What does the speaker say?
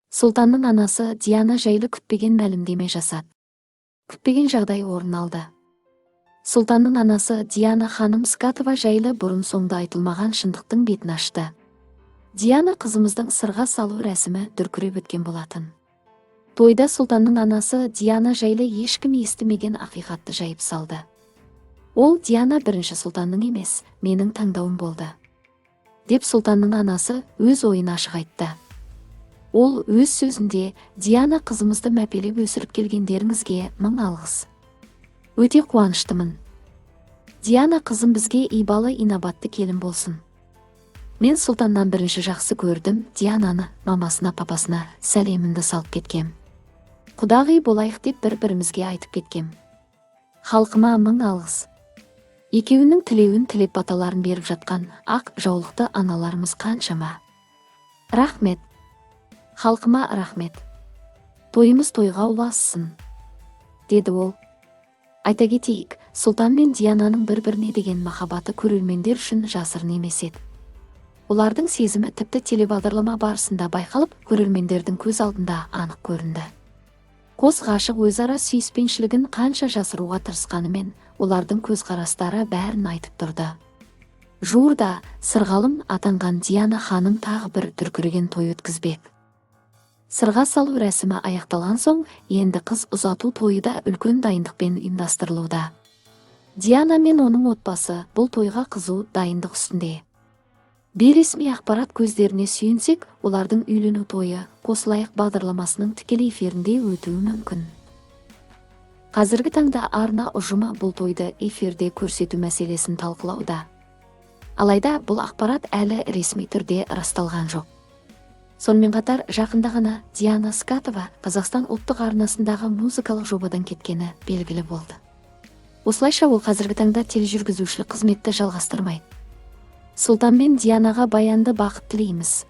Сұлтанның анасы Диана жайлы күтпеген мәлімдеме жасады. Күтпеген жағдай орын алды. Сұлтанның анасы Диана ханым Скатова жайлы бұрын-соңды айтылмаған шындықтың бетін ашты. Диана қызымыздың сырға салу рәсімі дүркіреп өткен болатын. Тойда Сұлтанның анасы Диана жайлы ешкім естімеген ақиқатты жайып салды. Ол: «Диана бірінші Сұлтанның емес, менің таңдауым болды», – деп Сұлтанның анасы өз ойын ашық айтты. Ол өз сөзінде: «Диана қызымызды мәпелеп өсіріп келгендеріңізге мың алғыс. Өте қуаныштымын. Диана қызым бізге ибалы, инабатты келін болсын. Мен Сұлтаннан бірінші жақсы көрдім Диананы. Мамасына, папасына сәлемімді салып кеткем. Құдағи болайық деп бір бірімізге айтып кеткем. Халқыма мың алғыс. Екеуінің тілеуін тілеп, баталарын беріп жатқан ақ жаулықты аналарымыз қаншама. Рахмет. Халқыма рахмет. Тойымыз тойға ұлассын», – деді ол. Айта кетейік, Сұлтан мен Диананың бір біріне деген махаббаты көрермендер үшін жасырын емес еді. Олардың сезімі тіпті телебағдарлама барысында байқалып, көрермендердің көз алдында анық көрінді. Қос ғашық өзара сүйіспеншілігін қанша жасыруға тырысқанымен, олардың көзқарастары бәрін айтып тұрды. Жуырда сырғалым атанған Диана ханым тағы бір дүркіреген той өткізбек. Сырға салу рәсімі аяқталған соң, енді қыз ұзату тойы да үлкен дайындықпен ұйымдастырылуда. Диана мен оның отбасы бұл тойға қызу дайындық үстінде. Бейресми ақпарат көздеріне сүйенсек, олардың үйлену тойы «Қосылайық» бағдарламасының тікелей эфирінде өтуі мүмкін. Қазіргі таңда арна ұжымы бұл тойды эфирде көрсету мәселесін талқылауда. Алайда бұл ақпарат әлі ресми түрде расталған жоқ. Сонымен қатар жақында ғана Диана Скатова Қазақстан ұлттық арнасындағы музыкалық жобадан кеткені белгілі болды. Осылайша, ол қазіргі таңда тележүргізушілік қызметті жалғастырмайды. Сұлтан мен Дианаға баянды бақыт тілейміз.